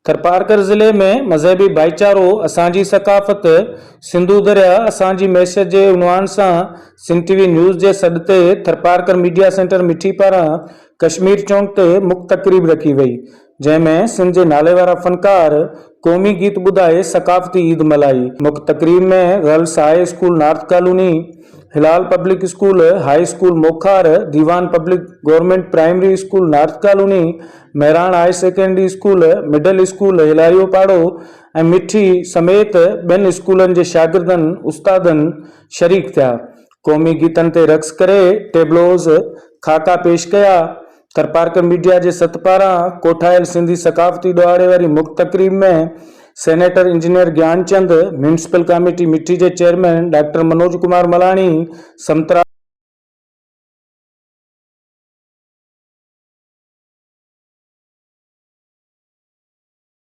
ٿرپارڪر ضلعي ۾ مذهبي ڀائيچارو اسان جي ثقافت، سنڌو درياء اسان جي معيشت جي عنوان سان سنڌ ٽي وي نيوز جي سڏ تي ٿرپارڪر ميڊيا سينٽر مٺي پاران ڪشمير چونڪ تي مک تقريب رکي وئي، جنهن ۾ سنڌ جي ناليوارا فنڪار قومي گيت ٻڌائي ثقافتي عيد ملهائي. مک تقريب ۾ girls high school north colony, Hilal public school, high school Mokhar, Diwan public government primary school north colony, Mehran high secondary school, middle school Hilario Paro ۽ Mithi سميت ٻين اسڪولن جي شاگردن، استادن شريڪ ٿيا. قومي گيتن تي رقص ڪري ٽيبلوز، خاڪا پيش ڪيا. ٿرپارڪر ميڊيا جي ست پاران ڪوٺايل سنڌي ثقافتي ڏهاڙي واري مک تقريب ۾ senator engineer Gianchand, municipal committee Mithi جي چيئرمين ڊاڪٽر منوج ڪمار ملاڻي، سمترا.